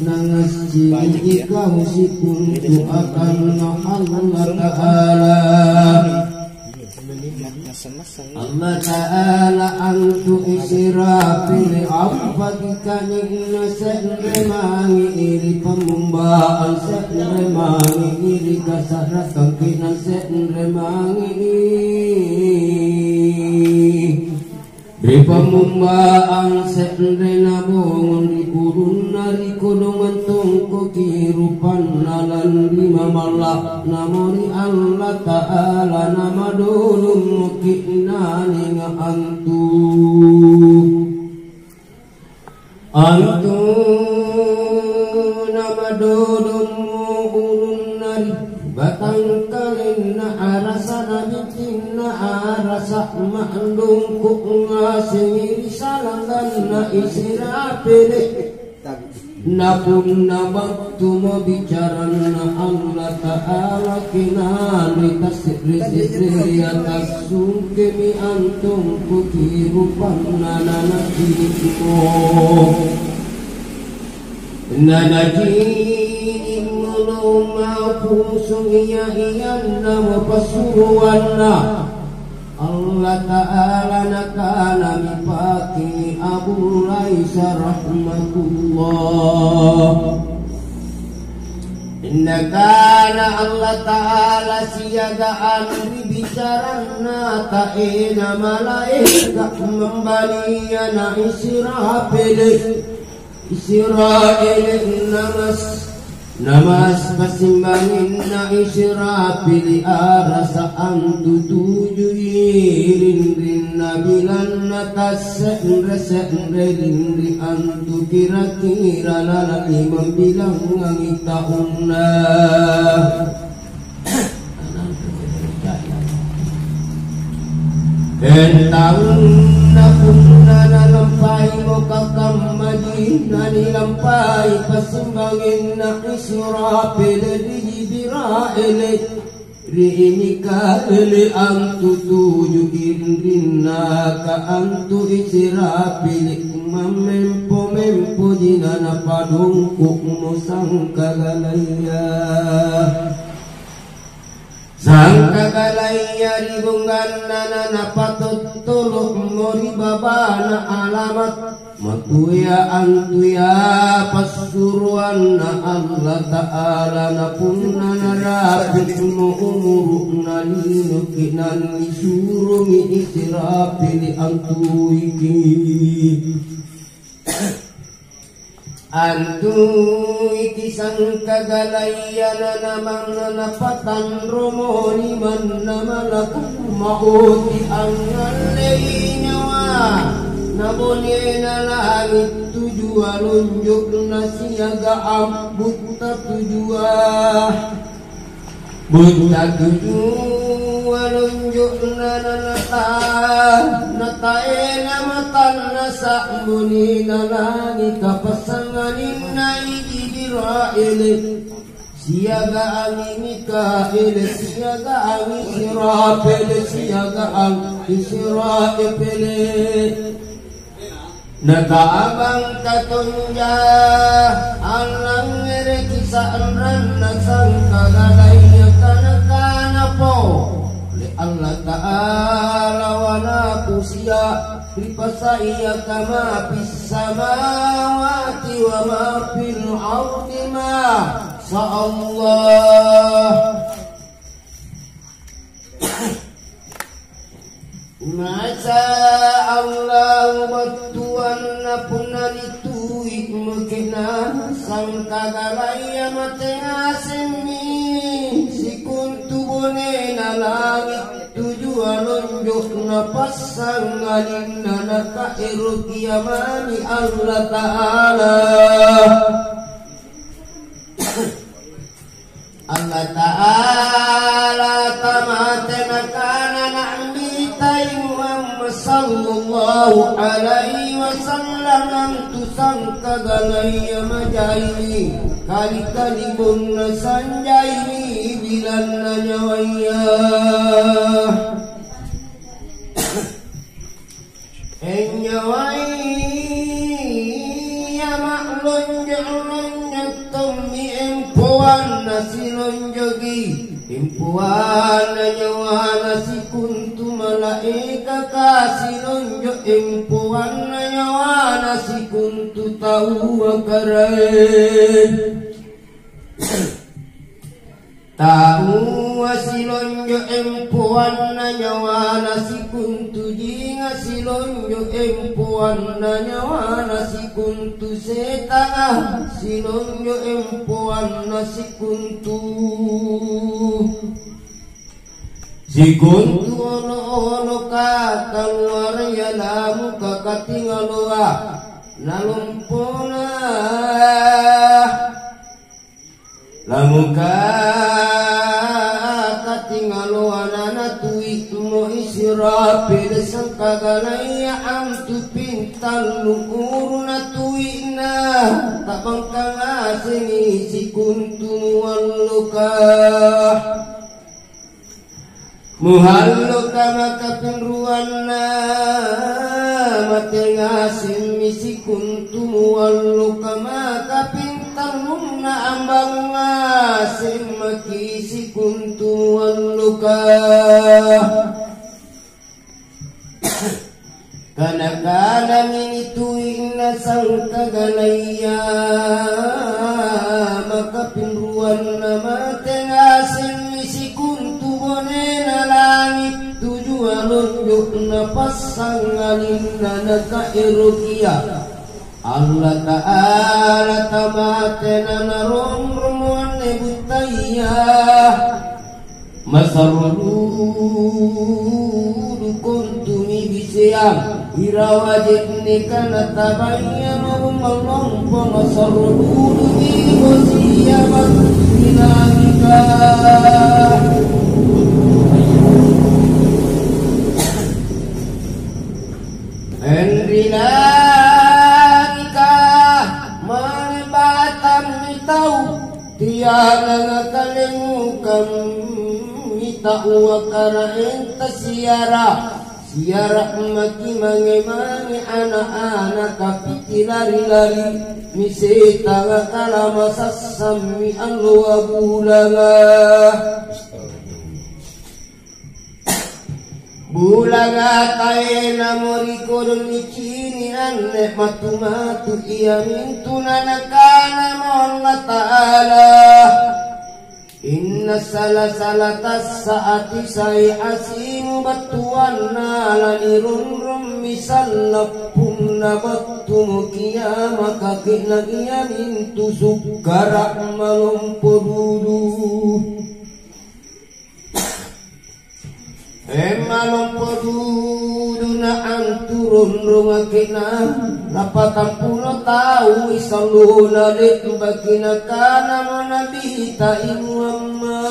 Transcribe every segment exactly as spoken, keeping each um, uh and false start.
Nangassingiki kau sikontu atanNa Allata'ala. Allata'ala antu Israfil, appaki kani'na se're mange ri pammumbang, se're mange ri kasa'rakang, ke'nang se're mange ri pammumbang, se're nabongong ri ulunna ri kodong antongkoki rupanna lanri mamalla', namo ri Allata'ala namadodong muki'nanenga antu. Antu namadodong ulunna ri batangkalenna arasa, nabitinna arasa, ma'lungku ngasengi ri sallanganna Israfil. Na punna battumo bicaranNa Allata'ala, kenani tasse're-se'rea, tassungkemi antongkoki rupanna nanacini'mo. Nanacini'mo Lauh Mahfusung iya-iyannamo passuroanna. Allata'ala nakanami paki Abu Laisa rahmatullah. Nakana Allata'ala siagang ri bicaranna taena malaeka mambalia na Israfil. Israfil namas, namas pasimbanginna Israfil arasa antu tujui rinrinna bilanna tasse're-se're rinri antu kira-kira lalang limambilangngangi taunna. Entaunna punna nalampaimo kakammajinna nilampai pasimbanginna Israfil ri Jibril ri Mikail antu tuju inrinna ka antu Israfil mammempo-mempoji na napadongko'mo sangkagalaya. Sangkagalaya ri bongganna na napatottolo'mo ri babana alamat. Matuya antuya passuroanna Allata'ala, na punna narapi'mo umuru'na linoki nannisurumi Israfil antuiki. Antuiki sangkagalayyana namang napatanromo limanna malakul mauti angngallei nyawa, nabonena langit tujua lonjo'na siagang butta tujua. Butta tujua lonjo'na nanata, nataena matanna sa'buni nalangi kapassangalinna Jibril, siagang Mikail, siagang Israfil, siagang Israfil. Nakabang katonja, allangngereki sa'ranna sangkagalaya kana-kanapo ri Allata'ala, wa nakusia ri pasaya kama fis samawati wa ma fil ardi, ma sya Allah. Masya Allah, battuanna punna nitui mekena sangkagalaya mate ngasemmi sikontu bonena langit tujua lonjo'na passangalinna nakaeroki amani Allata'ala. Allata'ala tamate nakana na'mitai Muhammad sallallahu alaihi wasallam antu sangkagalaya majaimi, kali-kali bonna sanjaimi bilanna nyawaya. Enyawai ama' lonjo'-lonjo' Nasilonjoki empoanna nyawana sikontu malaekaka, silonjo empoanna nyawana sikontu taua Karaeng. Taua silonjo empoanna nyawana sikontu jinga, silonjo empoanna nyawana sikontu setanga, silonjo empoanna sikontu, sikontu olo-oloka, kaluaraya lamuka katingaloa, nalompona. Lamuka katingaloa nanatui'mo Israfil sangkagalaya antu pintallu uruna tui'na, ta'bangka ngasengi sikontu mualloka. Muhalloka maka pinruanna, mate ngasemmi sikontu mualloka maka pintallunna, ambangung ngaseng maki sikontu mualloka. Kana-kanami nitui'na sangkagalaya, maka pinruanna mate ngasemmi sikontu bonena langit, tujua lonjo'na passangalinna nakaerokia. Allata'ala tamatena naronrommo anne buttaya. Masarro dudu kontumi biseang, irawa je'neka natabayya mallompo, masarro dudumi bosia battu ri langika. Enri langika mange batammi tau, tiananga kalengngukang mita uakkaraeng tasiara, siara maki mange-mange ana'-ana' kapiti lari-lari, mi setanga kalama sassammi alloa bulanga. Bulanga taenamo ri kodong nicini' anne matu-matu, iamintu nanakanamo Allata'ala, "Inna sala-salata sa'ati sai asimu battuanna lanironrommi sallappunna battumo kiamaka ke'nang iamintu sukkara' malompo dudu." Emma lompo duduna antu ronrongakena, napatampulo taui sallona le'baki nakanamo Nabita Imuamma,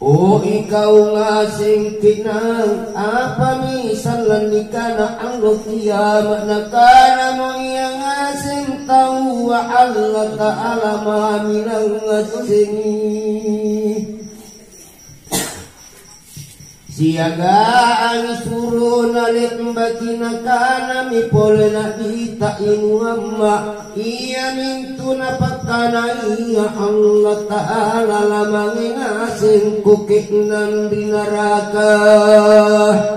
"O ikau ngaseng ke'nang, apami sallang nikana allo kiama'?" Nakanamo ia ngaseng taua, "Allata'ala mami langngassengi." Siagang surona le'baki nakanami pole Nabita Imuamma, iamintu napakkanaya Allata'ala, "Lamange ngasengko ke'nang ri naraka."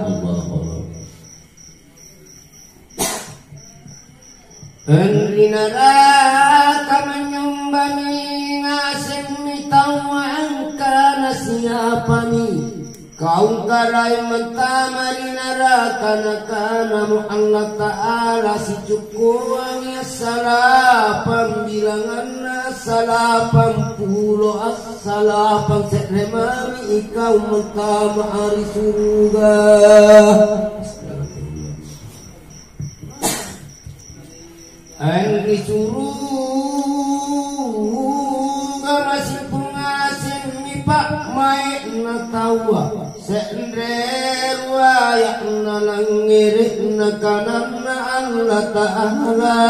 Allahu Akbar. Ri naraka manynyombangi ngasemmi taua angkana, "Siapami kau Karaeng mantama ri naraka?" Nakanamo Allata'ala, "Sicukkuangi assalapang bilanganna, assalapang pulo assalapang se're mami ikau mantama ri suruga." Anri suruga masipu ngasemmi pa'mai'na taua, se're ruaya' nalangngere'na kananNa Allata'ala.